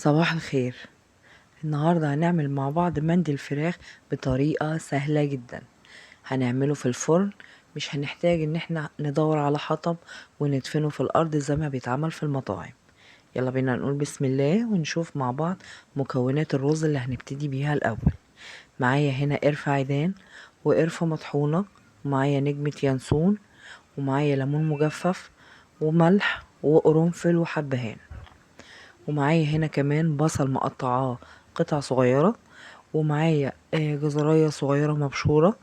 صباح الخير. النهاردة هنعمل مع بعض مندي الفراخ بطريقة سهلة جدا. هنعمله في الفرن، مش هنحتاج ان احنا ندور على حطب وندفنه في الارض زي ما بيتعمل في المطاعم. يلا بينا نقول بسم الله ونشوف مع بعض مكونات الرز اللي هنبتدي بيها الاول. معايا هنا قرفة عيدان وقرفة مطحونة، ومعايا نجمة ينسون، ومعايا ليمون مجفف وملح وقرنفل وحبهان، ومعايا هنا كمان بصل مقطعاه قطع صغيرة، ومعايا جزراية صغيرة مبشورة،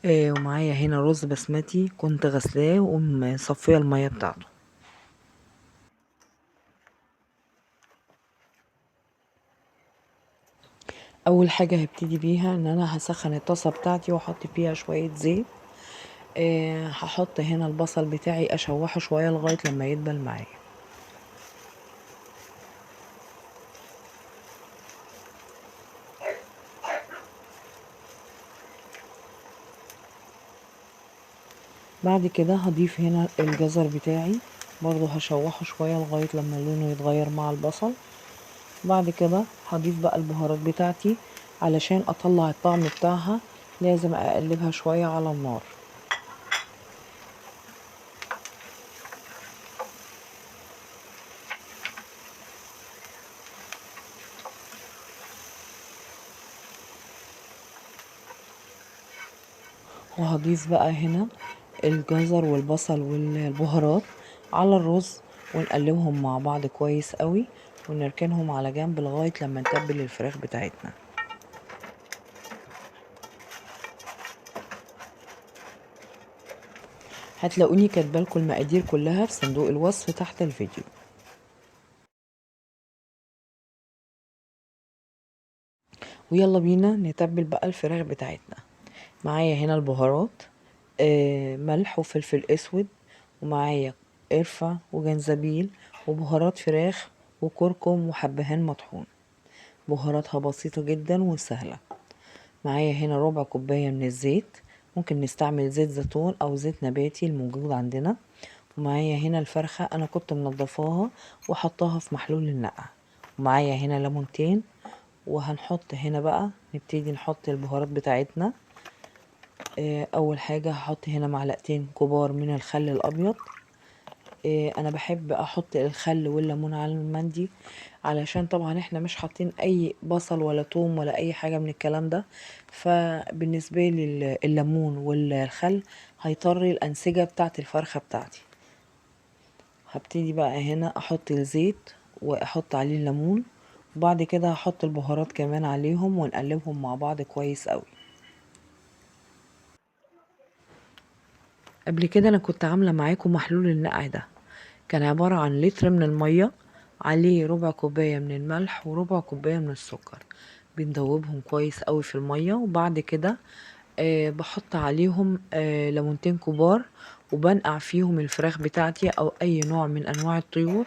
ومعايا هنا رز بسمتي كنت غسلاه ومصفية المية بتاعته. اول حاجة هبتدي بيها ان انا هسخن الطاسة بتاعتي واحط فيها شوية زيت. هحط هنا البصل بتاعي اشوحه شوية لغاية لما يدبل معايا. بعد كده هضيف هنا الجزر بتاعي، برضو هشوحه شوية لغاية لما لونه يتغير مع البصل. بعد كده هضيف بقى البهارات بتاعتي علشان اطلع الطعم بتاعها، لازم اقلبها شوية على النار. وهضيف بقى هنا الجزر والبصل والبهارات على الرز ونقلبهم مع بعض كويس قوي، ونركنهم على جنب لغاية لما نتبل الفراخ بتاعتنا. هتلاقوني كاتبالكم المقادير كلها في صندوق الوصف تحت الفيديو. ويلا بينا نتبل بقى الفراخ بتاعتنا. معايا هنا البهارات، ملح وفلفل اسود، ومعايا قرفة وجنزبيل وبهارات فراخ وكركم وحبهان مطحون. بهاراتها بسيطة جدا وسهلة. معايا هنا ربع كوباية من الزيت، ممكن نستعمل زيت زيتون او زيت نباتي الموجود عندنا. ومعايا هنا الفرخة انا كنت منضفاها وحطاها في محلول النقع. ومعايا هنا ليمونتين، وهنحط هنا بقى نبتدي نحط البهارات بتاعتنا. اول حاجة هحط هنا معلقتين كبار من الخل الابيض. انا بحب احط الخل والليمون على المندي علشان طبعا احنا مش حاطين اي بصل ولا توم ولا اي حاجة من الكلام ده، فبالنسبة لي الليمون والخل هيطري الانسجة بتاعت الفرخة بتاعتي. هبتدي بقى هنا احط الزيت واحط عليه الليمون، وبعد كده هحط البهارات كمان عليهم ونقلبهم مع بعض كويس قوي. قبل كده انا كنت عاملة معاكم محلول النقع ده، كان عبارة عن لتر من المية عليه ربع كوباية من الملح وربع كوباية من السكر، بندوبهم كويس قوي في المية. وبعد كده بحط عليهم ليمونتين كبار وبنقع فيهم الفراخ بتاعتي او اي نوع من انواع الطيور.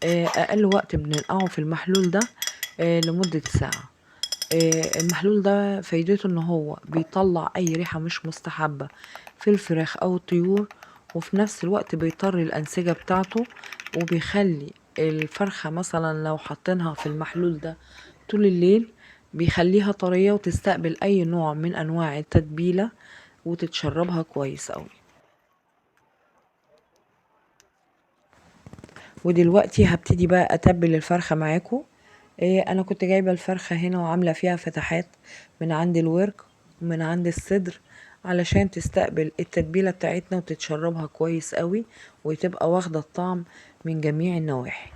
اقل وقت بننقعه في المحلول ده لمدة ساعة. المحلول ده فايدته ان هو بيطلع اي ريحة مش مستحبة في الفراخ او الطيور، وفي نفس الوقت بيطري الانسجة بتاعته، وبيخلي الفرخة مثلا لو حاطينها في المحلول ده طول الليل بيخليها طرية وتستقبل اي نوع من انواع التتبيلة وتتشربها كويس قوي. ودلوقتي هبتدي بقى اتبل الفرخة معاكم. انا كنت جايبة الفرخة هنا وعاملة فيها فتحات من عند الورك ومن عند الصدر علشان تستقبل التتبيلة بتاعتنا وتتشربها كويس قوي وتبقى واخدة الطعم من جميع النواحي.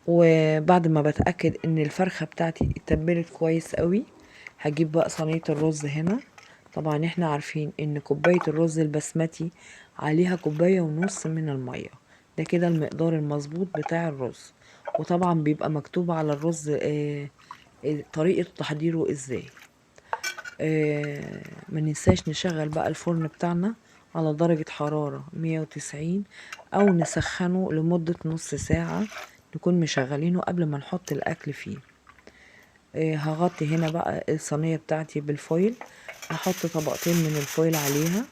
وبعد ما بتأكد ان الفرخة بتاعتي اتبلت كويس قوي هجيب بقى صينية الرز هنا. طبعا احنا عارفين ان كوباية الرز البسمتي عليها كوباية ونص من المية، ده كده المقدار المظبوط بتاع الرز. وطبعا بيبقى مكتوب على الرز طريقة تحضيره ازاي. ما ننساش نشغل بقى الفرن بتاعنا على درجة حرارة 190 او نسخنه لمدة نص ساعة، نكون مشغلينه قبل ما نحط الاكل فيه. هغطي هنا بقى الصينية بتاعتي بالفويل، هحط طبقتين من الفويل عليها.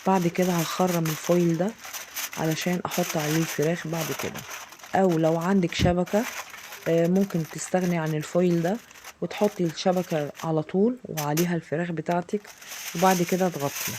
بعد كده هخرم ال foil ده علشان احط عليه الفراخ بعد كده. او لو عندك شبكة ممكن تستغني عن ال foil ده وتحطي الشبكة على طول وعليها الفراخ بتاعتك، وبعد كده تغطيها.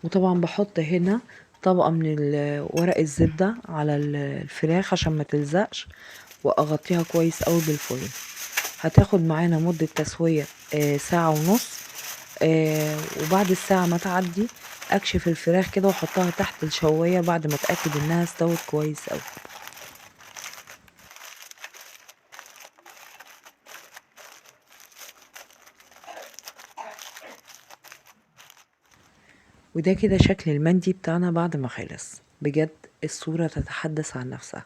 وطبعا بحط هنا طبقة من ورق الزبدة على الفراخ عشان ما تلزقش، واغطيها كويس قوي بالفويل. هتاخد معانا مدة تسوية ساعة ونص، وبعد الساعة ما تعدي اكشف الفراخ كده واحطها تحت الشواية بعد ما اتأكد انها استوت كويس قوي. وده كده شكل المندي بتاعنا بعد ما خلص. بجد الصورة تتحدث عن نفسها،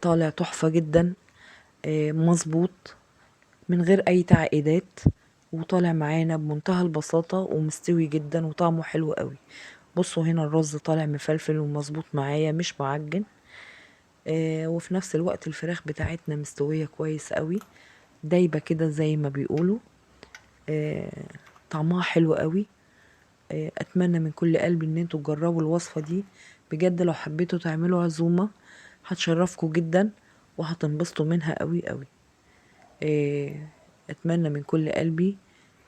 طالع تحفة جدا، مظبوط من غير اي تعقيدات، وطالع معانا بمنتهى البساطة ومستوي جدا وطعمه حلو قوي. بصوا هنا الرز طالع مفلفل ومظبوط معايا مش معجن، وفي نفس الوقت الفراخ بتاعتنا مستوية كويس قوي، دايبة كده زي ما بيقولوا، طعمها حلو قوي. اتمنى من كل قلبي ان انتوا تجربوا الوصفة دي بجد. لو حبيتوا تعملوا عزومة هتشرفكم جدا وهتنبسطوا منها قوي قوي. اتمنى من كل قلبي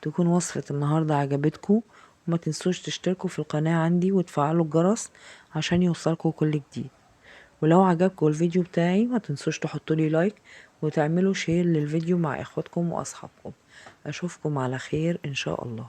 تكون وصفة النهاردة عجبتكم، وما تنسوش تشتركوا في القناة عندي وتفعلوا الجرس عشان يوصلكوا كل جديد. ولو عجبكم الفيديو بتاعي ما تنسوش تحطوا لي like وتعملوا share للفيديو مع اخواتكم واصحابكم. اشوفكم على خير ان شاء الله.